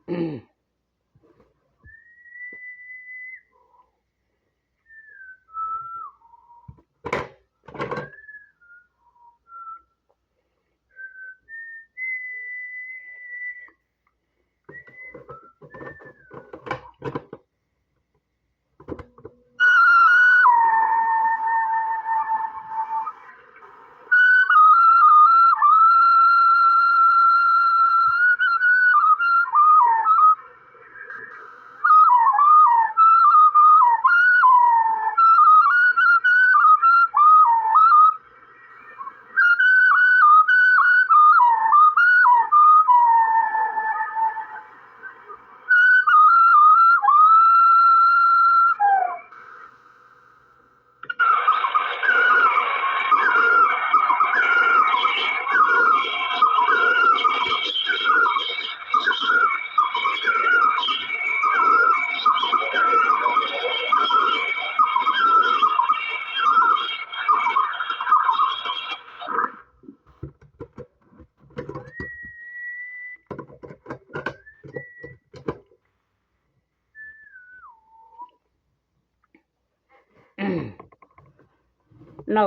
Noj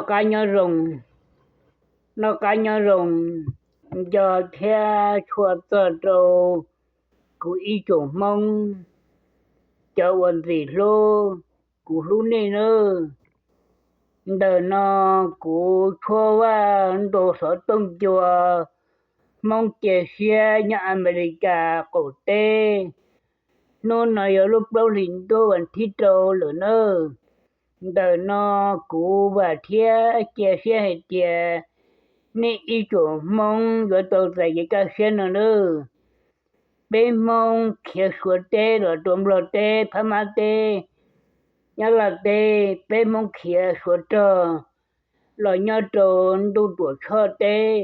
qab nyob zoo, noj qab nyob zoo, nco thiab tshua txog rau kuv ib tsoom Hmoob, cov uas ntxim hlub, kuv hlub nej nawb. Ntawm no kuv Tshuab Vaj ntu xov tooj cua, Hmoob cia siab nyob Amelikas qaum teb. Hnub no yog lub plaub hlis ntuj vas thib rau lawm nawb. Ntawm no kuv vam thiab cia siab hais tias nej ib tsoom Hmoob yuav tau txais kev kaj siab no nawb. Peb Hmoob khiav Suav teb los rau Nplog teb, Phab Mab teb, Nyab Laj teb, peb Hmoob khiav Suav rog los nyob rau ntuj Tuam Tshoj teb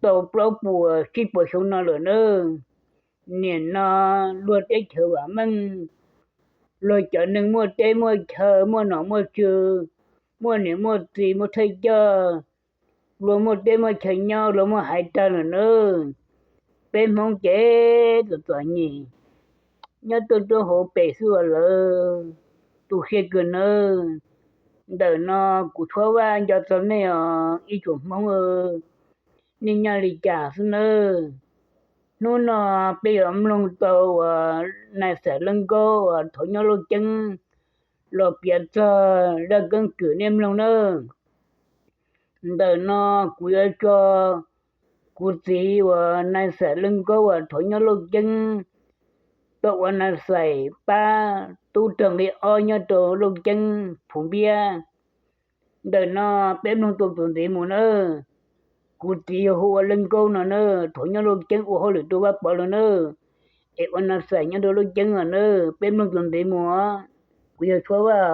tau plaub puas tsib puas xyoo no lawm nawb. Nim no luag teb chaws vam meej, luag cov neeg muaj teb muaj chaw, muaj nom muaj tswv, muaj niam muaj txiv, muaj thawj coj, luag muaj teb muaj chaw nyob, luag muaj haiv rag lawm nawb. Peb Hmoob ces txom txom nyem, nyob tuaj rau hauv pes xwb os lawv, tu siab kawg nawb. Ntawm no kuv Tshuab Vaj nco txog nej os ib tsoom Hmoob, nej nyob li cas xwb nawb. Hnub no peb yuav mloog tau uas Nais Xais Leej Nkaub uas thaum nyob Looj Ceeb los piav txog zaj keeb kwm nej mloog nawb. Ntawm no kuv yuav tso kuv txiv uas Nais Xais Leej Nkaub uas thaum nyob Looj Ceeb tau ua Nais Xais pab tub rog nqi ob nyob rau Looj Ceeb Phuv Npiab. Ntawm no peb mloog tau tus ntxiv mus nawb. Kuv txiv yog hu ua Leej Nkaub no nawb, thaum nyob Looj Ceeb ua hauj lwm rau Vaj Pov lawm nawb, es ua Nais Xais nyob rau Looj Ceeb os nawb. Peb mloog tus ntxiv mus os. Kuv yog Tshuab Vaj os.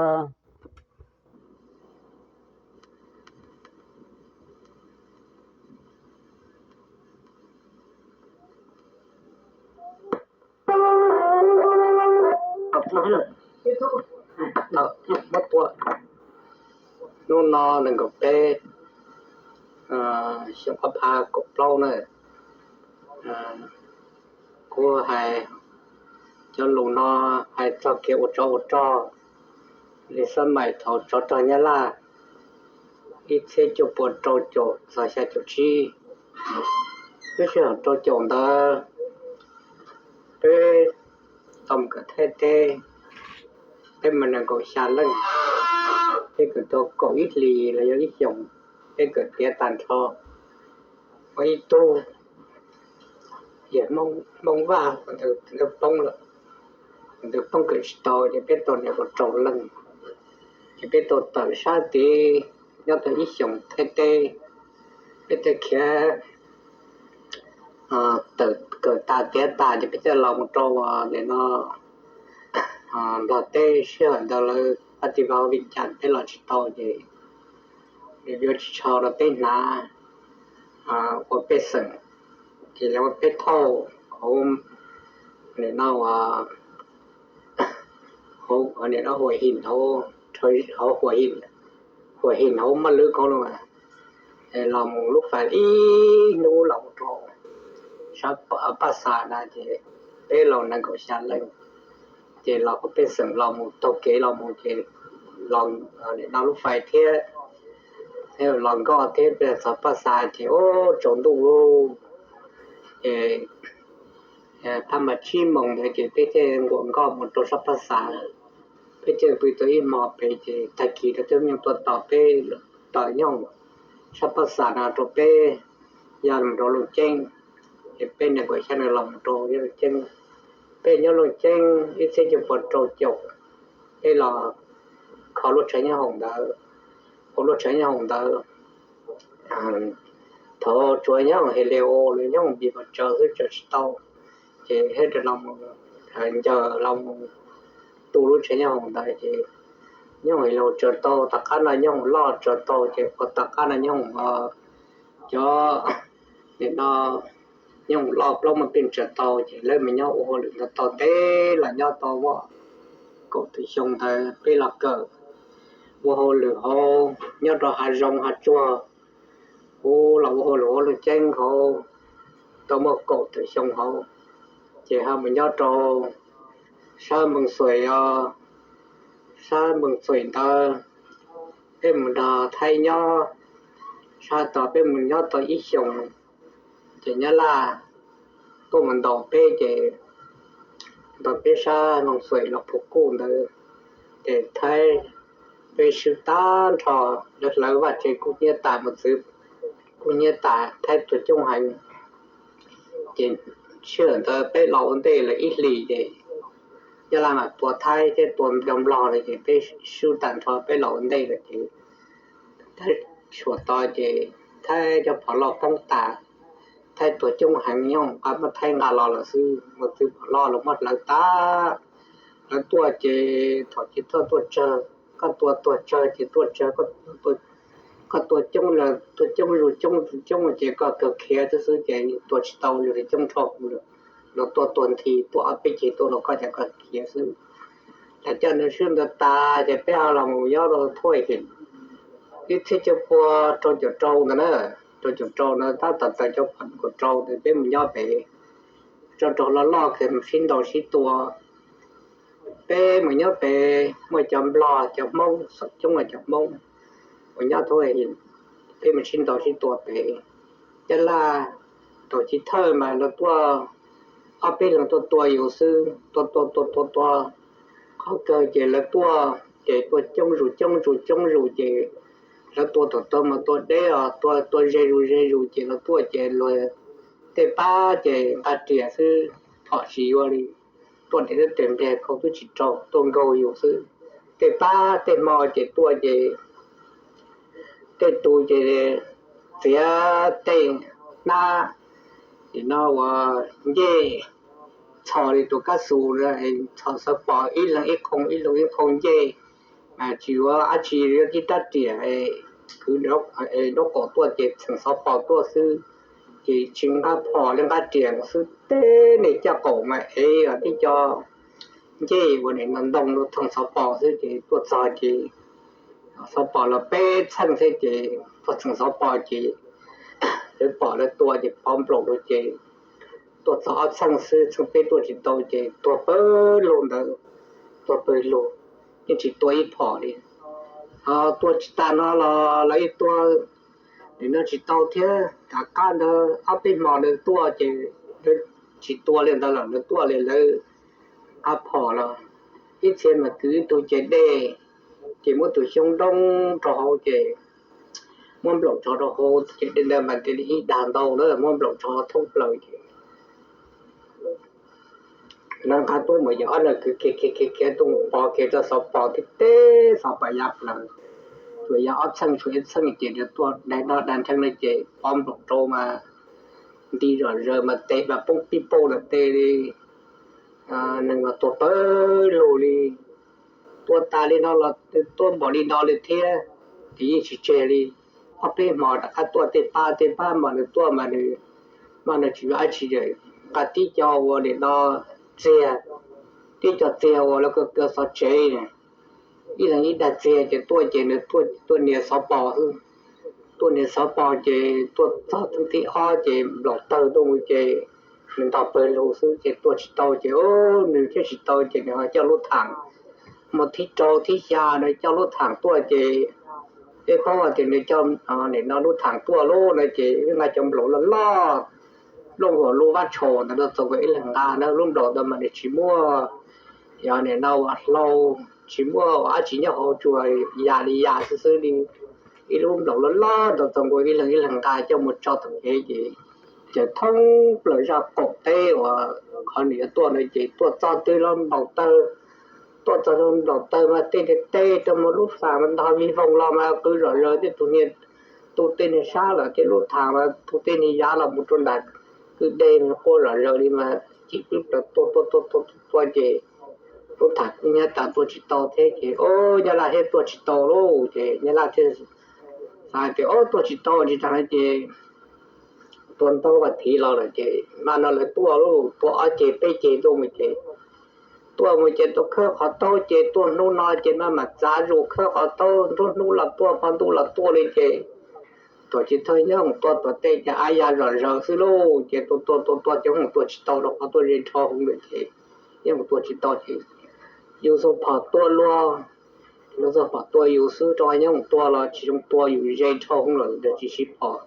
Hnub no nees nkaum peb xyoo ob phav kaum plaub na, kuv hais cov lus no hais txog kev ua tsov ua rog li xab mais thaum tsov rog Nyab Laj ib txhiab cuaj pua rau caum txog xya caum tsib. Lub sij hawm rau caum ntawd peb tau mus kawm Thaib teb, peb mas nees nkaum xya leej, peb kawm tau kaum ib hlis los yog ib xyoos, peb kawm tiav tag nrho. Muaj ib tug yog Hmoob Vaj, ntawd poob lawm, ntawd poob kawm tsis tau ces peb tau niam kaum rau leej, ces peb tau tawm sab tid nyob tau ib xyoos Thaib teb, peb thiaj khiav tawm kawm tas tiav tas ces peb thiaj los mus rau nim no Nplog teb. Sij hawm ntawd lawv pab tiv vag vim cas peb los tsis tau ces yuav tsis tshau rau peb hnav ua pej xeem, ces lawv ua peb thauj hauv nim no ua hauv nim no Huam Him hauv, hauv Huam Him, Huam Him hauv Maj Lwb ko los, los mus lub fais ib hnub los mus rau sab Paj Xas na ces peb los nees nkaum xya leej, ces los peb xeem los mus taug kev los mus ces los no lub fais thiab, los nkoj thiab peb txog Paj Xav ces ub tsaus ntuj lawm. Ces phaj mas tsib moos ntawd ces peb thiaj nquam nkoj mus rau sab Paj Xav. Peb thiaj pw tau ib hmo pem ces tag kis rau tej me nyuam tuaj tos peb, tos nyob sab Paj Xav no rau peb ya mus rau Looj Ceeb. Ces peb nees nkaum xya no los mus rau Looj Ceeb. Peb nyob Looj Ceeb ib txhiab cuaj pua rau caum, peb los kho lub tshav nyob hoom ntawd, ua lub tshav nyob hoom ntawd. Thaum tsuas nyob hoom Helios los nyob hoom npis mas tsaws xwb tsaws tsis tau, ces thiaj li los mus ncaws los mus tu lub tshav nyob hoom ntawd ces nyob hoom Helios tsaws tau, tom qab no nyob hoom loj tsaws tau ces ua tom qab no nyob hoom cov nim no nyob hoom loj plaub muaj pij tsaws tau ces lawv mas nyob ua hauj lwm ntawd tau ntev los nyob tau muaj kaum tawm xyoo ntawd peb los kawm ua hauj lwm hauv nyob rau hav zoov hav tsuag, kuv los ua hauj lwm hauv Looj Ceeb hauv tau muaj kaum tawm xyoo hauv, ces ho mus nyob rau sab Npoo Xuais os, sab Npoo Xuais ntawd peb mus nrog Thaib nyob, sab tod peb mus nyob tau ib xyoos, ces Nyab Laj tuaj mus ntaus peb ces ntaus peb sab Npoo Xuais los Phu Kuj ntawd, ces Thaib peb swb tag nrho, lawv hlawv vaj tse kub hnyiab tas mus txwv, kub hnyiab tas Thaib tuag coob heev. Ces sij hawm ntawd peb los ua ntej lawv ib hlis ces Nyab Laj mam tua Thaib thiab tua cov Nplog lawm ces peb swb tag nrho peb los ua ntej lawm ces Thaib tshuam tod ces Thaib cov phom loj poob tas, Thaib tuag coob heev nyob qab muab Thaib nqa los lawm xwb, mus txwv phom loj los muab hlawv tas. Lawv tuaj ces thaum chiv thawj tuaj tsawg, koj tua tuag tsawg ces tuaj tsawg, koj tua coob los tuaj coob zuj coob zuj coob ces koj kawg khiav xwb xwb ces tua tsis tau, yog li coob nrho kuv lawm. Los tuaj tuag nthi, tuaj ob peb ceg tuaj los koj cas koj khiav xwb. Lawv coj nws swb ntawd tas ces peb ho los mus nyob rau Thuaj Him, ib txhiab cuaj pua rau caum rau ntawd na, rau caum rau ntawd tab tom tawm cov phom kaum rau ntawd peb mus nyob pem, tso rau loj loj kiag mus sib ntaus sib tua. Peb mus nyob pem muaj cov Nplog cov Hmoob, xom coob cov Hmoob mus nyob Thuaj Him, peb mus sib ntaus sib tua pem. Nyab Laj thaum chiv thawj mas lawv tuaj ob peb leeg tuaj tua yus xwb, tua tua tua tua tua, qhov kawg ces lawv tuaj ces tuaj coob zus coob zus coob zus ces lawv tua thaum tau mas tua deb os, tua tua ze zus ze zus ces lawv tuaj ces luag tej pab ces nqa riam xwb, phom tsis yuav li, tuaj riam xwb tes npliag khau twb tsis raug, tuaj nkaug yus xwb. Tej pab tej hmo ces tuaj ces tej tus ces txiav tej hnab, nim no uas ncej txhos li tus kab xus, txhos xauv pos ib leeg ib qhoo ib leeg ib qhoo ncej, tsis yuav dab tsi, yuav tib rab riam, kwv nraub qaum tuaj ces txheem xauv pos tuaj xwb, ces tsis nqa phom li nqa riam xwb. Tej neeg caj qaum mas ev tib co ncej uas nim no ntoo rau txheem xauv pos xwb ces tuaj txog ces xauv pos los peb txheej thiab ces tuaj txheem xauv pos ces lawv pom lawv tua ces pov nplaum rau ces tuaj txog ob txheej xwb, txheej peb tuaj tsis tau ces tuag pawg lug ntawd, tuag pawg lug, yeej tsis tua ib phom li. Ho tua tsis tas no los lawv ib tua, nim no tsis tau thiab, tom qab ntawd ob peb hmo lawv tuaj ces lawv tsis tua li ntawd los lawv tuaj li lawv nqa phom los ib txhia mas kwv ib tug ces dej, ces muab tus xyoob nroo rau hauv ces muab nplaum tso rau hauv, ces dej ntawd mas nti li ib dag ntau na, muab nplaum tso thoob plaws ces lawv nqa tuaj mus yog ob leeg kwv kiag kiag kiag tuaj mus pov kiag rau xauv pos tib teb, xauv pos ya plaws, tsuas yog ob txheej tshuav ib txheej ces lawv tuaj daig no dag nrheeb no ces pov nplaum rau mas nti zom zaws mas tes mas poob pib pauj lawm tes li, neeg mas tuag pawg lug li. Tua tas li no los tuaj npaum li no li thiab, ces yeej tsis tseg li. Ob peb hmo rov qab tuaj tej pab tej pab mas nws tuaj mas nws, mas nws tsis yuav dab tsi, nqa tib co uas nim no txiag, tib co txiag uas lawv kaw kaw xov tsev, ib leeg ib dag txiag ces tuaj ces nws tuaj nias xov pos xwb. Tuaj nias xov pos ces tuaj txog txheej thib ob ces nplaum tawg tuaj mus ces nws ntog pawg lug xwb ces tua tsis tau ces nws thiaj tsis tau ces nws ho coj lub thaj, mus thib rau thib xya nws coj lub thaj tuaj ces peb paub tias nws coj nim no lub thaj tuaj lub no ces nqa cov nplaum loj loj, loj nkaus lub vab tsho ntawd rau txaus nkaus ib leeg nqa na. Lub nplaum ntawd mas nws tsis muaj, yog nim no uas hlau, tsis muaj dab tsi nyob hauv, tsuas yam li yam xwb xwb li. Ib lub nplaum loj loj rau txaus nkaus ib leeg ib leeg nqa coj mus tso tom kev ces, ces thoob plaws zaj qaum teb uas qhov nws yuav tuaj ntawd ces tuaj txog twg los nplaum tawg, tuaj txog nplaum tawg mas tej tej rau mus lub thaj mas ntog vij voog los mas qw zom zaws, tej tus niag tu tej niag sab los tej lub thaj mas tu tej niag yav los mus rau nram kwj deg mas quaj zom zaws li mas cib plwb plaws tuaj tuaj tuaj tuaj tuaj ces lub thaj kuj nyab tas tuaj tsis tau thiab ces o, nyab laj thiaj tuaj tsis tau lauj ces nyab laj thiaj xav tias o, tuaj tsis tau tsis tas no ces tua ntau vas thiv los lawm ces mas no lawv tuaj lauj, tua ob ceg peb ceg tuaj mus ces, tuaj mus ces tuaj khawb qhov taub ces tuaj hnub no ces maj mam txav zus khawb qhov taub, nruab hnub los tuaj, hmo ntuj los tuaj li ces Tuam Tsis Thawj nyob hoom tua tom tej ces av ya zom zaws xwb lauj ces tua tua tua tua ces hoom tua tsis tau rau qhov tuaj ze nrho hauv lawm ces yeej tua tsis tau ces yus xuas phom tua luag, luag xuas phom tua yus xwb rau qhov nyob hoom tua los tsis zoo tua, yus ze nrho hauv lawm ntawd tsis siv phom,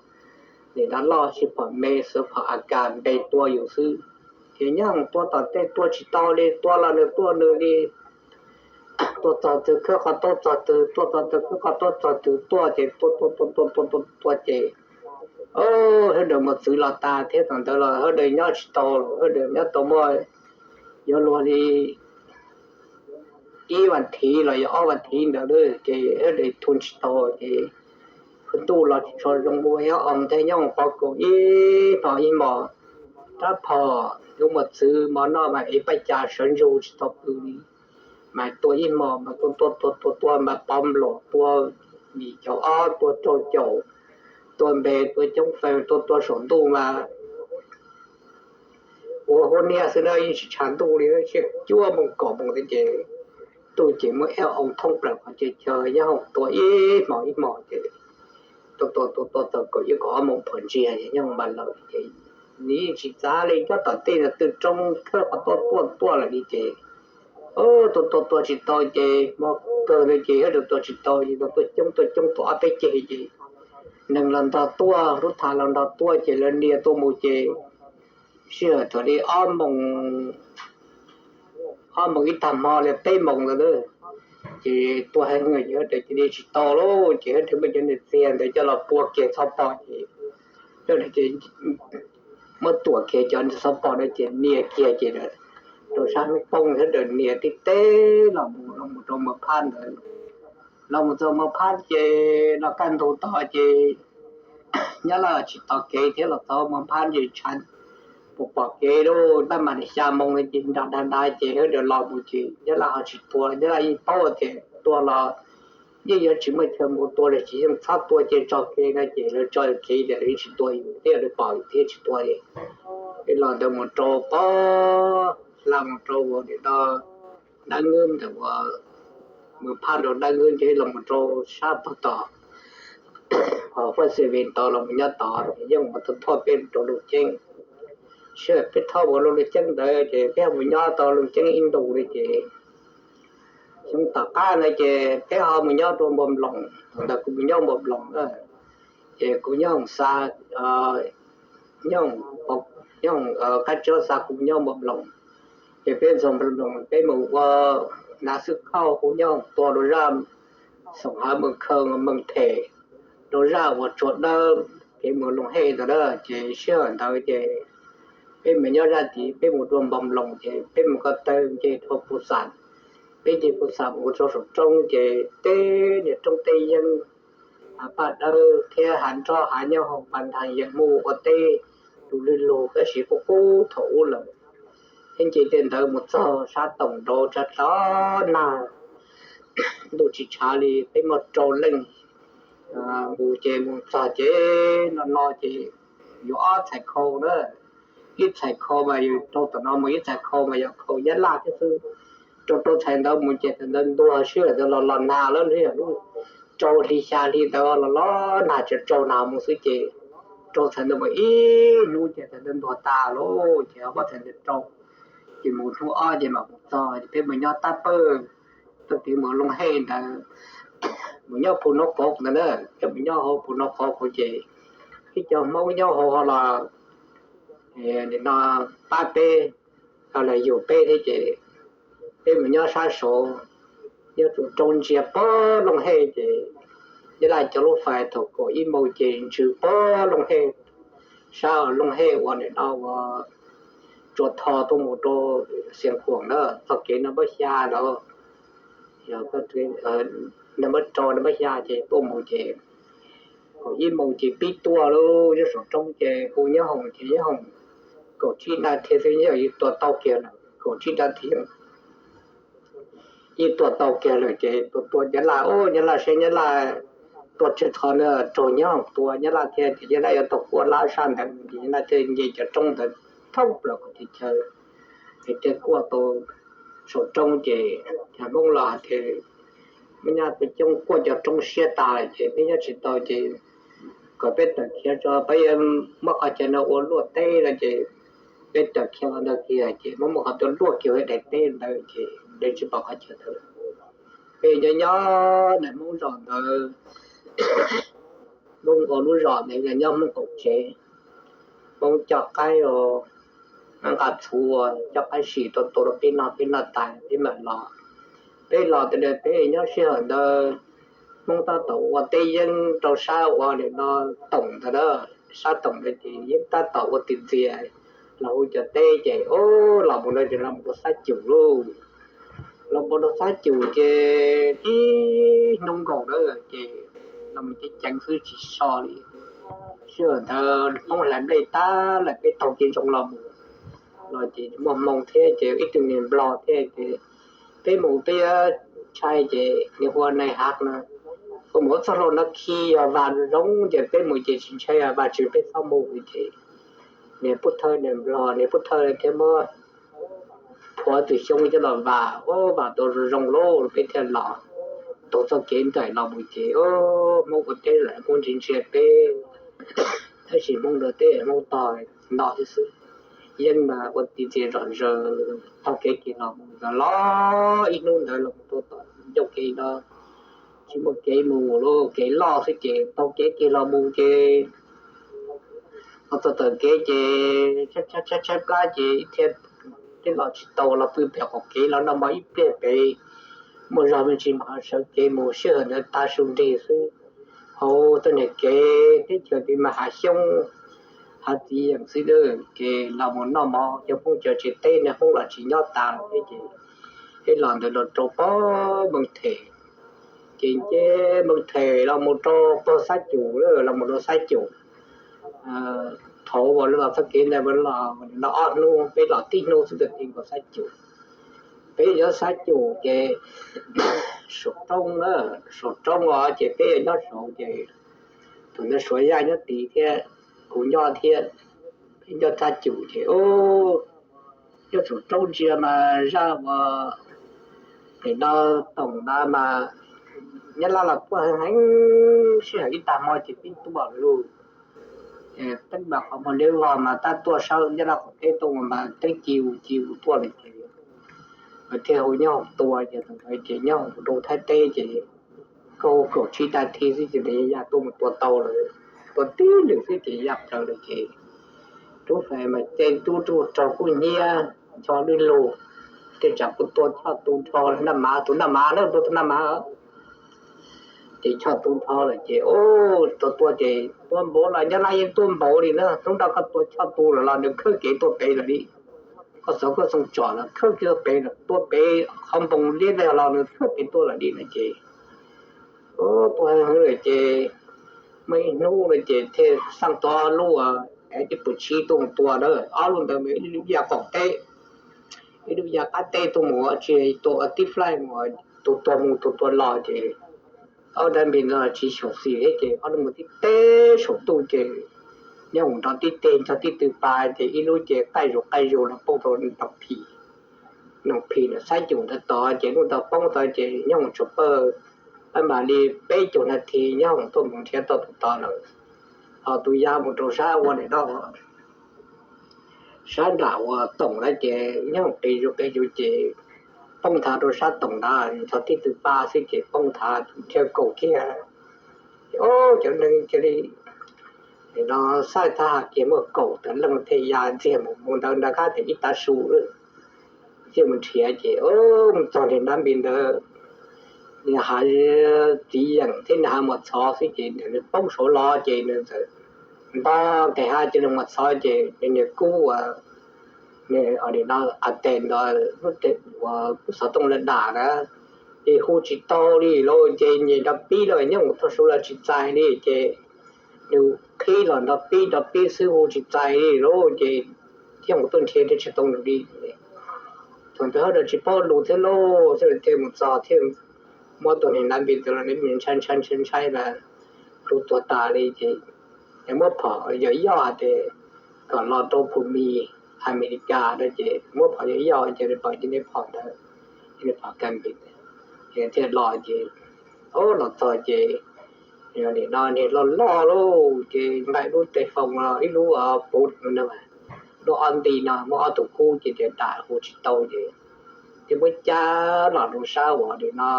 nim no loj siv phom me, xuas phom A K npe tua yus xwb. Ces nyob hoom tua tom tej tua tsis tau li, tua los nws tuaj nws li, tuaj txog twg khawb qhov taub txog twg, tuaj txog twg khawb qhov taub txog twg, tuaj ces tuaj tuaj tuaj tuaj tuaj tuaj tuaj ces Hab Daws mus txwv los tas thiab, thaum ntawd los Hab Daws nyob tsis tau, Hab Daws nyob tau muaj yuav luag li ib vas thiv los yog ob vas thiv ntawd ces Hab Daws thum tsis tau ces ntuj los tsis tshua zoo ua, ob oo thiab nyob pov kaum ib hmo ib hmos, rab phom yuav mus txwv mov noj mas ev paj cas sawv ntsug tsis tau pw li. Mas tua ib hmos mas tua tua tua tua tua mas pov nplaum tua yim caum ob tua rau caum, tua npe tua coob fee tua tua saum ntuj mas ua huab niab xwb na, yeej tsis tshav ntuj li, tsiaj cuaj moos kaum moos ces ntuj ces muab eb oo thoob plaws qhov chaw chaw, nyob hoom tua ib hmos ib hmos ces tua tua tua tua txog kaum ib kaum ob moos phom ntsiag nyob hoom npaj lawm ces nws yeej tsis txav li, nyob tom tej no twb roob khawb qhov tuaj tuaj tuaj lawm li ces tua tua tua tsis tau ces hmo kawg ntawd ces Hab Daws tua tsis tau ces tuaj coob tuaj coob tua ob peb ceg ces neeg los ntog tuaj, lub thaj los ntog tuaj ces lawv nias tuaj mus ces sij hawm thaum li ob moos, ob moos ib tag hmo li peb moos ntawd ces tua heev ces Hab Daws cia li tsis tau lauj ces Hab Daws muab cov niag txiag ntawd coj los pua kiag txhob pom ces muab tuam kiag cov txhob pom ntawd ces nias kiag ces rau sab hnub poob Hab Daws nias tib teb los mus los mus rau Mos Phab ntawd. Los mus txog Mos Phab ces los kaj ntug tod ces Nyab Laj tsis tos kev thiab, los txog Mos Phab ces tshav puas pom kev lauj, tab mas li xya moos no ces nram dag dag ces Hab Daws los mus ces Nyab Laj ho tsis tua, Nyab Laj yeej paub tias tua los yeej yuav tsis muaj chaw mus tua lawm, tsis yeej txhob tua ces tso kev no ces lawv tso kev ces lawv yeej tsis tua yus thiab, lawv pom yus thiab tsis tua li. Es los ntawd mus rau pog, hla mus rau ua nim no Dab Nwb ntawm ua Mos Phab rau Dab Nwb ces los mus rau sab pog tom hos Faj Xi Vis tod los mus nyob tod, yeej mus thauj peb rau Looj Ceeb. Sij hawm peb thauj mus rau Looj Ceeb ntawd ces peb mus nyob tau Looj Ceeb ib ntus li ces xyoo tom qab ntawd ces peb ho mus nyob rau Npua Nploos, thaum ntawd kuv mus nyob Npua Nploos na, ces kuv nyob hoom xa, nyob hoom, nyob hoom qab tsob xa kuv mus nyob Npua Nploos. Ces peb txog Npua Nploos peb mus ua hnav xwb khauj, kuv nyob hoom tua rau zaj Xoom Hav Mees Khaws Mees Them, rau zaj uas Tsua Dawb kev mus Looj Hej ntawd na. Ces sij hawm ntawd ces peb mus nyob zaj tid, peb mus rau Npua Nploos ces peb mus ko taw nce rau Pus Xam, peb nce Pus Xam mus rau saum roob ces teb niag roob teb yeeb, hav paj dawb thiab hav nroj hav nyob hoom pas ntaag yeej muaj ua teb, tus lwg lug tab sis qub qub thaum ub lawm. Peb nce tej ntawd mus txog sab toom nraud tshav tshav nag, ntuj tsis tshav li, peb muaj rau leej mus ces mus txog ces no no ces yuav ob txhais khau na, ib txhais khau mas yog rau tom no mus, ib txhais khau mas yog khau Nyab Laj thiab xwb. Rau rau txhais ntawd mus ces thaum ntawd ntuag sij hawm ntawd los los nag lawm, lub rau hli xya hli ntawd los los nag tsaus tsaus nag mus xwb ces Rau txhais ntawd mus ib hnub ces txhais ntawd ntuag tas lawm ces muab txhais ntawd rau, ces mus hnub ob ces mam mus txog ces peb mus nyob tab pawg, txoj kev mus Looj Hej ntawd, mus nyob Phu Nab Qov ntawd na, peb mus nyob hauv Phu Nab Qov ces ib co Hmoob nyob hauv los nim no pab peb, los yug peb thiab ces peb mus nyob sab saud, nyob tus roob ntsia pog Looj Hej ces Nyab Laj cov lub fais thaum kaum ib moos ces ntsws pog Looj Hej, sab Looj Hej uas nim no uas Tsua Tho tuaj mus rau Xiav Khuam na, txoj kev no npab xya lawm, npab rau npab xya ces tuaj mus ces kaum ib moos ces pib tuaj lauj, nyob saum roob ces hu Nyob Hoom ces Nyob Hoom kaum tsib na thiaj xwb, Nyob Hoom yeej tua tau kiag lawm, kaum tsib na thiaj yeej tua tau kiag lawm ces tua tua Nyab Laj, Nyab Laj saib Nyab Laj tua tsawg txhua na, raug Nyob Hoom tua Nyab Laj thiab ces Nyab Laj yuav tau kuaj lab sab ntawd ces Nyab Laj thiaj nce cov roob ntawd thoob plaws qhov teb chaws, ces thiaj kuaj tau saum roob ces Hmoob los hais tias muaj nyab tua coob kuaj cov roob siab tas lawm ces peb nyob tsis tau ces kom peb tawm khiav tso, peb yuav muab qhov chaw no ua luaj teb no ces peb tawm khiav los ntawd kiag ces muab muab qhov tuaj luaj kiag daim teb ntawd ces lawv tsis pom qhov chaw ntawd. Peb nyob nyob ntawm Hmoob zos ntawd, Hmoob ua lub zos ntawd nyob Hmoob qaum tsev, Hmoob coj qaib, nqa txhuv coj qaib sim tua tua rau peb noj, peb noj tas peb mam los. Peb los tas peb nyob sij hawm ntawd Hmoob tab tom ua teb yeeb rau sab ua nim no Toom ntawd na, sab Toom ntawd ces yeeb tab tom ua tis ntxias los hu cov teb ces los mus no ces los mus rau Xab Cum lauj. Los mus rau Xab Cum ces ib hnub nkaus na ces los mus ceev ceev xwb tsis so li. Sij hawm ntawd Hmoob hlais nplej tag lawm peb taug kev ntsoov los mus, los ces muaj hmoo thiab ces ib tug niag nplog thiab ces peb mus peb yuav ntshai ces nws hu ua nai hav no, hu mus ua txoj hlua no khi yog vas zoo ces peb mus ces tsis ntshai vas, tsis peb txhob mus ces niag pub thawj niag nplog niag pub thawj thiaj muab phuav tus xyoob coj los vas, ua vas tau zoo zoo lauj peb thiaj los. Taug txoj kev ntawm los mus ces Hmoob ua teb lawm Hmoob ntsia ntsia peb, tab sis Hmoob nrog teb Hmoob tog nto xwb xwb. Yeeb mas ua tis ntxias zom zaws, taug kev kiag los mus los ib hnub ntawd los mus rau tom ncauj kev no tsis muaj kev mus lauj, kev loj xwb ces taug kev kiag los mus ces los txog tom kev ces tshaib tshaib plab ces ib thiaj twb los tsis tau los pw pem qaum kev los noj mov ib pliag pem, muaj zog me ntsis mam sawv kev mus. Sij hawm ntawd tav su nrig xwb, hauv tej niag kev teb chaws tid mas hav xyoob hav txiv yeem xwb ces los mus noj mov, cov Hmoob cov tsev teb niag Hmoob los tsis nyob tas lawm thiab ces peb los ntawd los rau pog Meej Them. Ces nce Meej Them los mus rau pog Xab Cum, los mus rau Xab Cum. Thaum uas los txoj kev ntawd los ob hnub, peb los tib hnub xwb twb nkaus Xab Cum. Peb nyob Xab Cum ces saum roob, saum roob os ces peb yuav nyob saud ces thaum ntawd Suav Yaj nyob tid thiab, kuv nyob thiab, peb nyob Xab Cum ces nyob saum roob ntsia mas zaj uas pem no Toom ntawd mas Nyab Laj los tuaj heev heev, sij hawm ib tag hmo ces pib tuaj lawm lauj. Teeb mas qhov muag liab vog mas tab tuaj sab Nyab Laj qaum teb tuaj mas teeb ci u ci u tuaj lawm ces thiaj hu Nyob Hoom tua ces thaum ntawd ces Nyob Hoom rau Thaib teb ces koj hu kaum tsib nas this xwb ces nws ya tuaj mus tua tau lawm, tua tib lwm xwb ces ya plaws lawm ces tub fais mas ces tub rug raug kuj hnyiab ncho lwj lug, tej tsam kuj tua Choj Tu nrho, Naj Mav, tus Naj Mav na, tua tus Naj Mav ces Choj Tu nrho lawm ces tua tua ces tua npaum los Nyab Laj yeej tuaj npaum li na, hnub no koj tua Choj Tu lawm los nws khawb kev tuaj pem lawm li. Koj xov koj txoog tsom los khawb kev tuaj pem, tua pem qhov npoo liab ntawd los nws khawb kev tuaj lawm li no ces tua heev heev lawm ces muaj ib hnub no ces thiaj xaj tau ob lub es tib pus tsib tuaj mus tua na, ob lub ntawd mas ib lub ya qaum teb, ib lub ya qab teb tuaj mus, tsis tua tib flight mus, tus tuag mus tus tuag los ces ob dab npis no tsis xyaum xis thiab ces ob lub mus tib teb saum ntuj ces Nyob Hoom nrog tib teg nrog tib tw pa ces ib lub ces qaij zus qaij zus los poob rau Noom Phis, Noom Phis no Xab Cum ntawd tod ces lub ntawd poob tod ces Nyob Hoom tsuas pawg, pab mam li peb caug nas this Nyob Hoom tuaj mus nrhiav tau tus tod lawm. tus ya mus rau sab ua nim no, sab nram uas toom na ces nyob qis zus qis zus ces poob nthav rau sab toom ntawd, txog tib tw paj xwb ces poob nthav thiab kaum kiag. Ces cov neeg cia li nim no xav thab hais tias muaj kaum tawm leej thiaj ya ntxiag mus, mus ntawd nrad kab tias ib tav su lawm. Thiaj mus nrhiav ces mus txog niag Nab Npis ntawd, nws hav txiv yeem thiab nws hav mos txhov xwb ces nws poob saud los ces nws txawm nto nqes hav ces nws mos txhov ces nws niag kub uas nws nim no a tes ntawd lub uas kub xov tooj lawv dam na, ces hu tsis tau li lauj, ces nyias nrov pib los nyob mus txog saud los tsis txais li ces nws qhib los nrov pib nrov pib xwb hu tsis txais li lauj, ces thiaj mus tuaj nrhiav thiaj tsis tau nws li. Thaum ntawd haj yam tsis paub lus thiab lauj, thiaj mus txog thiaj muab tus niag Nab Npis ntawd los ntshai ntshai ntshai ntshai mas hlub tuag tas li ces muab phom yog yoj hais tias kom los rau Phum Mis Amelikas no ces muab phom yog yoj ces nws pom cia nws phom ntawd, cia nws phom Nab Npis ntawd, ces thiaj los ces, o, los txog ces nim no niag loj loj lauj ces nqa lub tes foos los ib lub puv no, lub ob nti no muaj ob tug kub ces tias dam hu tsis tau ces thiaj muab cab los rau sab uas nim no,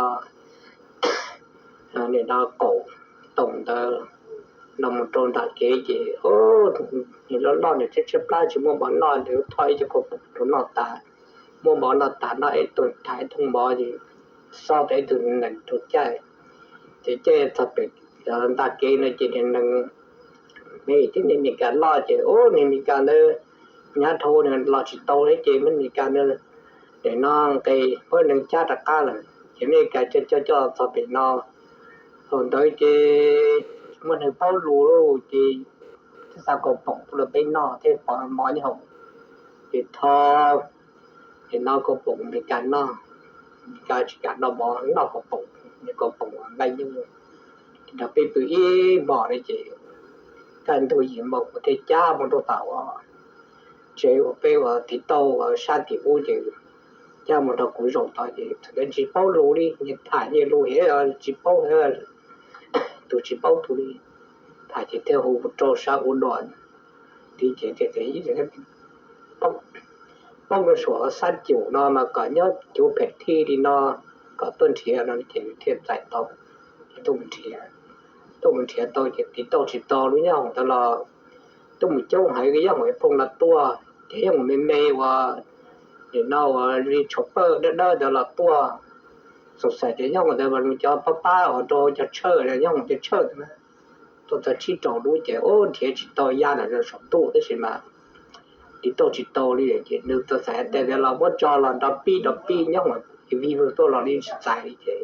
nim no kaum toom ntawd los mus rau nram kev ces niag loj loj nws tshaib tshaib plab tsis muaj mov noj, nws thauj ib co kua poom rau noj tas, muaj mov noj tas noj ib tug thaiv ib tug mov ces xob tau ib tug nees rau caij, ces caij txog pem ntag kev no ces niag nees, me thiab niag Mes Kas loj ces, o, niag Mes Kas ntawd hnyav dhau nws los tsis tau li ces muab Mes Kas ntawd, nim no nqes muab nees cab rov qab lawm ces Mes Kas coj coj coj txog pem no. Thaum ntawd ces muaj neeg paub lus ces thiaj xa kaus poom pub rau peb noj thiab pom mov nyob hauv. Ces tho, ces noj kaus poom Mes Kas noj, Mes Kas tsis kam noj mov noj kaus poom, noj kaus poom nqaij nyuj. Ces nrog peb pw ib hmos no ces kaj ntug yim moo kuv thiaj cab mus rau tom uas tsev uas peb ua tiv tauj sab tim ub ces cab mus nrog kuv zaum tod ces thaum ntawd tsis paub lus li, nyias tham nyias lus, tsis paub, tus tsis paub tus li, tham ces thiaj hu rau sab ub dua, tiv ces tias ib, poob rau saum Xab Cum no mas kom nyob cuv phem thij li no, kom tuaj nrhiav no ces nws thiaj txais tau, ces tuaj mus nrhiav, tuaj mus nrhiav tau ces tiv tauj tsis tau lub nyob hoom ntawd los tuaj mus coob heev, nyob hoom phooj ywg tuaj ces nyob hoom me me uas nim no uas li tshuav pawg dawb dawb ntawd los tuaj, xav xav ces nyob hoom ntawd mas nws cov pab pab uas rau cov tshawj, nyob hoom cov tshawj ntawd na, tuaj txog tsib rau lub ces ub nrhiav tsis tau ya lawm saum ntuj tab sis mas tiv tauj tsis tau li ces nws txawm xav tias los muab tso los nrov pib nrov pib nyob hoom ces vij vwg tuaj los li tsis txais li ces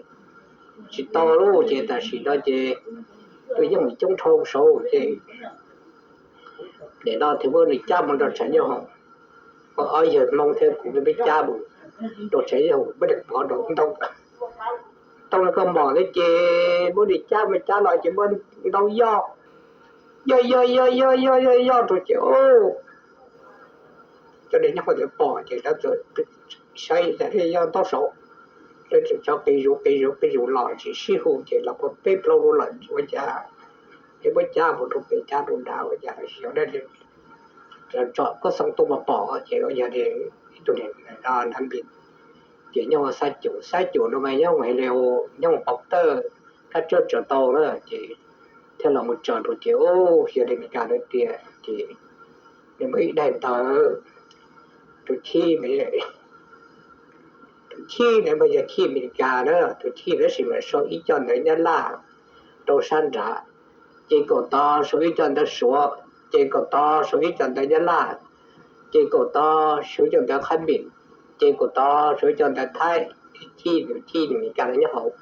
tsis tau lawm ces tam sim no ces tuaj nyob hoom coob dhau saud ces nim no thiaj muab nws cab mus rau tshav nyob hoom, ob yawg Hmoob thiab kuv peb cab mus rau tshav nyob hoom, muab nws pov rau ntoo, ntoo koj mom thiab ces muab nws cab mus cab los ces muab ntoo yoj, yoj yoj yoj yoj yoj yoj yoj rau ces cov neeg nyob hauv ntawd pom ces lawv txawm saib yog ntaub saud, lawv txawm cov qis zus qis zus qis zus los tsis sib hu ces los peb plaub lub lawm ua cas, es muab cab mus rau pem cab rau nrad ua cas xyov dab tsi, tsom koj xoo tuaj mas pom ces yog ib tug niag Nab Npis ces nyob Xab Cum, Xab Cum no mas nyob hauv li nyob hauv Pov Tawj, kab tsawb tsaws tau na ces thiaj los mus tsaws rau ces ub yog li Mes Kas lawv tias ces nws muaj ib daim ntawv, tus chij, tus chij ntawd mas yog chij Amelikas na, tus chij tab sis mas sau ib co ntawv Nyab Laj rau sab nrad, ces kaum tod sau ib co ntawv Suav, ces kaum tod sau ib co ntawv Nyab Laj, ces kaum tod sau ib co ntawv Qhab Npis, ces kaum tod sau ib co ntawv Thaib, chij, chij Amelikas nyob hauv.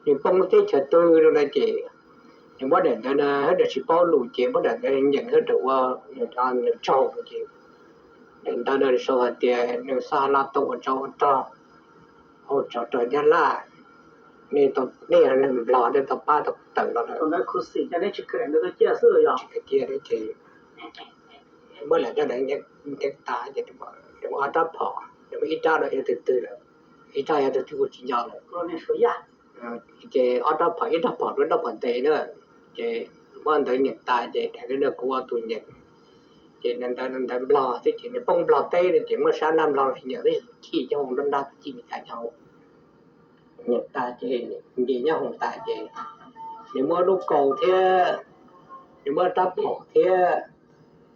Nws poob lub teb chaws twg no na ces nws muab daim ntawv no, hab daim tsis paub lus ces muab daim ntawv nyeem hab daim ua nws tsaug no ces daim ntawv no sau hais tias nws xab ha laj tau ua tsov ua rog, ua tsov rog Nyab Laj, nej tau, nej yog neeg Nplog nej tau pab tau tawm los lawm. Tsis kawg cia ces muab daim ntawv no ntev tas ces nws muab ob rab phom, nws muab ib rab no yog tus twg lawm, ib rab yog tus twg kuj tsis nco lawm. Ces ob rab phom, ib rab phom dub ib rab phom ntev na, ces Muab ntawv nyeem tas ces tias, Kuv ua tus nyeem. Ces ntawv ntawv Nplog xwb ces nws poob Nplog teb no ces muab sab nab Nplog nyeem xwb, chim nyob hauv nruab nrab, chim li cas nyob hauv. Nyeem tas ces nce nyob hauv tas ces nws muab lub kaus thiab, nws muab rab phom thiab,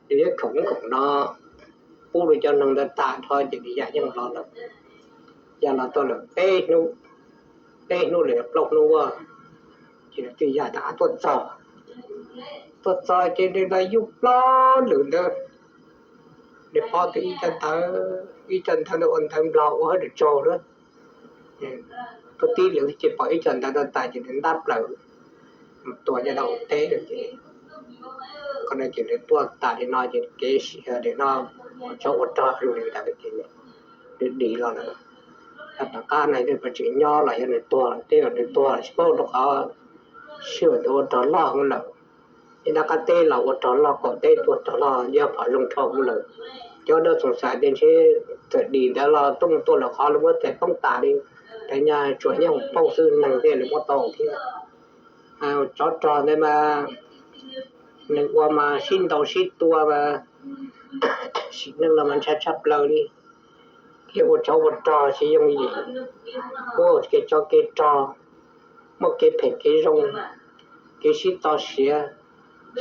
nws thiab khoom khoom no pub rau cov neeg ntawd tas dhau ces nws ya yeej los lawm. Ya los tau lawm peb hnub, peb hnub los yog plaub hnub ua, ces nws twb ya rov qab tuaj txog. Tuaj txog ces nws los yug plaub lwm ntawd, nws pom tus ib co ntawv, ib co ntawv ntawd ua ntawv Nplog ua hauj lwm tsaug lawm. Tuaj tib lwm ces pom ib co ntawv no tas ces nws ntab plaws mus tua nyob rau hauv teb lawm ces, qhov no ces nws tuaj tas li no ces kev sim li no, ua tsov ua rog zoo li ntawd ces nws dim los lawm. Tom qab no nws tseem nyob los yog nws tuag, twb yog nws tuag tsis paub rau qhov sij hawm ntawd ua rog loj heev lawm. Ib nab qab teb los ua rog loj, qaum teb tuaj rog loj, yog phom zoo dhau lawm. Cov dab xoom xaim tias ntshe txawm dim ntawd los tuaj mus tua lawm qhov los muab tes poob tas li, tes nyaj tsuas nyob hauv paug xwb neeg thiaj li muab tau thiab. Tsov rog ntawd mas nws ua mas sib ntaus sib tua mas sim neej los mas ntshai tshaj plaws li. Kev ua tsov ua rog tsis yooj yim, muaj kev tsov kev rog, muaj kev phem kev zoo, kev sib txo siav.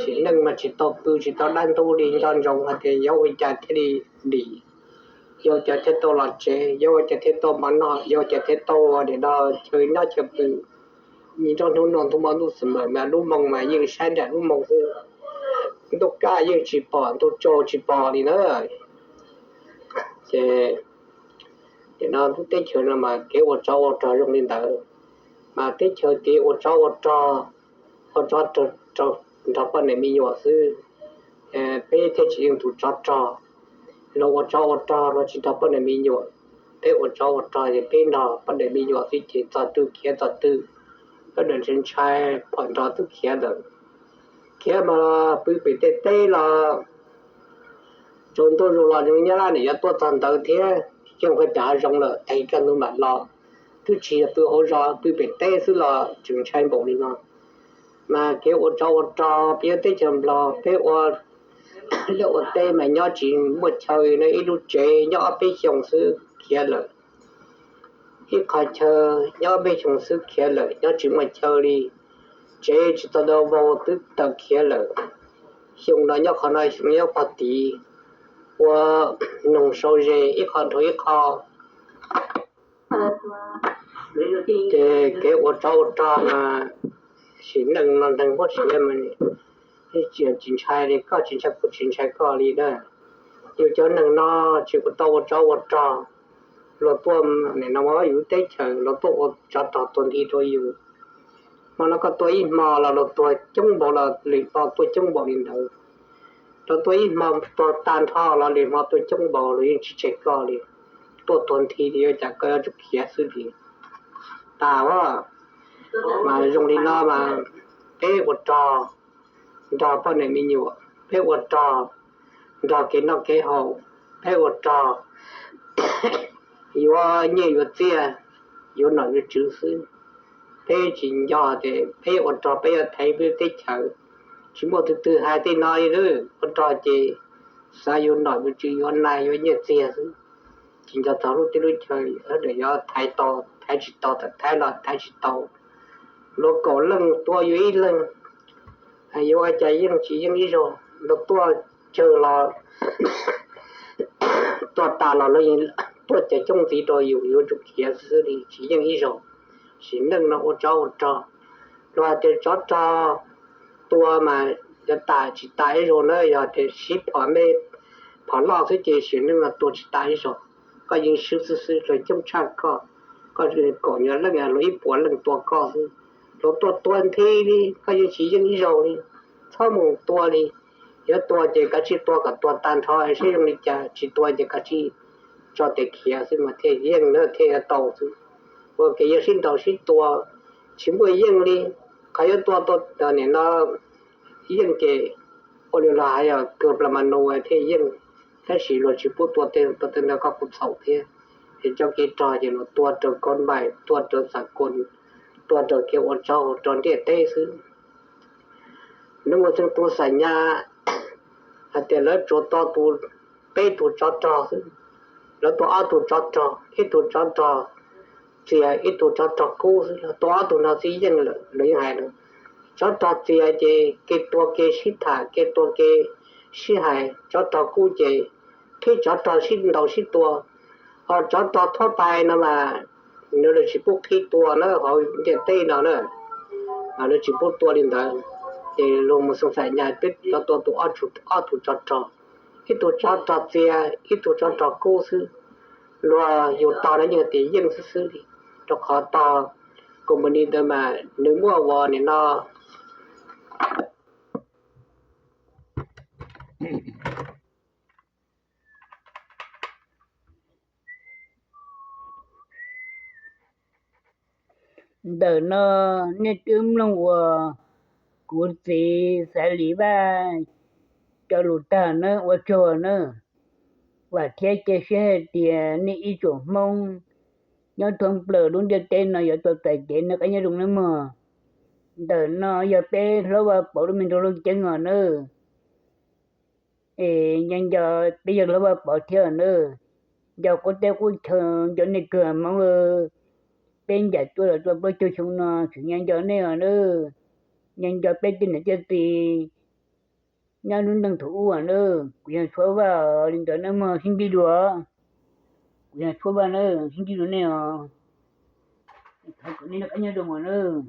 Sim neej mas tsis tau pw tsis tau dab ntub li, nco ntsoov hais tias yuav ua cas thiaj li dim, yuav ua cas thiaj tau los tsev, yuav ua cas thiaj tau mov noj, yuav ua cas thiaj tau ua nim no chaw nyob chaw pw. Nyob nruab hnub no ntuj hmo ntuj xwm mas lub moo mas yeej saib nram lub moo xwb, ntuj kaj yeej tsis pom ntuj tsaus tsis pom li na. Ces nim no lub teb chaws no mas kev ua tsov ua rog zoo li ntawd, mas teb chaws kev ua tsov ua rog, ua tsov nrog poj niam me nyuam xwb, peb thiaj tsis yeej tus tsov rog. Luag ua tsov ua rog luag tsis nrog poj niam me nyuam, peb ua tsov ua rog ces peb nrog poj niam me nyuam xwb ces txog twg khiav txog twg, peb ntshai ntshai phom nrog twb khiav lawm. Khiav mas pw pem tej teb los tsaus ntuj zus los zoo nyab laj nws yuav tuaj txog ntawd thiab, yeej pheej tias zoo lawm tes kaj ntug mam los, twb tsis yog pw hauv zos pw pem teb xwb los tseem ntshai npaum li no. Mas kev ua tsov ua rog peb nyob teb chaws Nplog peb ua liaj ua teb mas nyob tsis muaj chaw no, ib lub tsev nyob ob peb xyoos xwb khiav lawm. Ib qho chaw nyob ob peb xyoos xwb khiav lawm, nyob tsis muaj chaw li. Tsev tsis tau ntau vau twb tawm khiav lawm. Xyoo no nyob qhov no xyoo nyob qhov tid, ua noog sau ze ib qho dhau ib qho. Ces kev ua tsov ua rog mas sim neej no neeg muab siav mas tsis ntshai li koj tsis ntshai kuv tsis ntshai koj li na. Yus cov neeg no tsis tau ua tsov ua rog, luag tuaj nim no yus teb chaws luag tuaj ua tsov rog tuag nthi rau yus. Hmo no koj tuaj ib hmo los luag tuag coob npaum los lwm hmo tuaj coob npaum li ntawd. Luag tuaj ib hmo tuag tag nrho los lwm hmo tuaj coob npaum, luag yeej tsis tseg koj li. Tuaj tuag nthi li yuav cas koj yuav tsum khiav xwb li. Tas a, mas zoo li no mas peb ua rog nrog poj niam me nyuam, peb ua rog nrog kev noj kev haus, peb ua rog yuav nyiaj yuav txiaj, yuav nom yuav tswv xwb. Peb tsis nco tias peb ua rog peb yuav thaiv peb teb chaws. Tsis muaj tus twg hais tej no li, ua rog ces xav yuav nom yuav tswv yuav nai yuav nyiaj txiag xwb. Tsis nco txog lub teb lub chaw, yuav thaiv tau thaiv tsis tau, thaiv los thaiv tsis tau. Luag kaum leej tua yus ib leeg, yuav ua cas yeej tsis yeej ib zaug. Luag tuaj tsawg los tuaj tas los luag tuaj coob ntxiv rau yus, yuav tsum khiav xwb li tsis yeej ib zaug. Sim neej no ua tsov ua rog, luag hais tias tsov rog tua mas yuav tas tsis tas ib zaug na, yog tias sib phom me phom loj xwb ces sim neej no tua tsis tas ib zaug. Koj yeej swb xwb xwb, luag coob tshaj koj, koj kaum nyuag leej luag ib puas leej tua koj xwb. Luag tuaj tua nthi li koj yeej tsis yeej ib zaug li. Txhob mus tua li, yuav tua ces kav tsij tua kom tuag tag nrho saib zoo li cas, tsis tua ces kav tsij tso tes khiav xwb mas thiaj yeej na thiaj yuav tau xwb. Ua kev yuav sib ntaus sib tua tsis muaj yeej li. Qhov yuav tua nim no yeej ces ua li los hais yog kawg plas mas nus thiaj yeej, tab sis luag tsis pub tua tej tua tej ntawd koj kuj txhaum thiab. Es tso kev rog ces luag tua raws kaub npaim, tua raws xam koos, tua raws kev ua tsov rog ntiaj teb xwb. Nws mus xeem tus xam nyas hais tias lawv tsuas tua tus, peb tus tsov rog xwb, lawv tua ob tug tsov rog, ib tug tsov rog txias ib tug tsov rog kub xwb, tua ob tug no txiv yeej lawm, lawv yeej hais lawm. Tsov rog txias ces kev tua kev sib tham, kev tua kev sib hais, tsov rog kub ces qhib tsov rog sib ntaus sib tua. Ho tsov rog thob tais no mas nws tsis pub qhib tua na, hauv ntiaj teb no na, nws tsis pub tua li ntawd. Ces luag mus xeem xam nyas peb tua tus, ob tug tsov rog, ib tug tsov rog txias ib tug tsov rog kub xwb. Luag yus tog no yeej tias yeej xwb xwb li, rau qhov tog company ntawd mas nws muaj uas nim no Ntawm no nej twb mloog uas kuv txiv Xaiv Lis Vaj cov lus tag na, ua tsaug na. Vam thiab cia siab hais tias nej ib tsoom Hmoob nyob thoob plaws lub ntiaj teb no yuav tau txais kev noj qab nyob zoo nawb mog. Ntawm no yog peb Hlob Vaj Pov lub me nroog Looj Ceeb os nawb. Es nco nco peb yawg Hlob Vaj Pov thiab nawb. Nco qub teb qub chaw, nco nej kawg Hmoob, peb ncaim tuaj los tau plaub caug xyoo no tseem nco nco nej os nawb. Nco nco peb tej niam tej txiv nyob lub nroog thaum ub nawb. Kuv yog Tshuab Vaj li ntawd nawb mog, sib ntsib dua. Kuv yog Tshuab Vaj nawb, sib ntsib dua nej os. Thov kom nej noj qab nyob zoo nawb.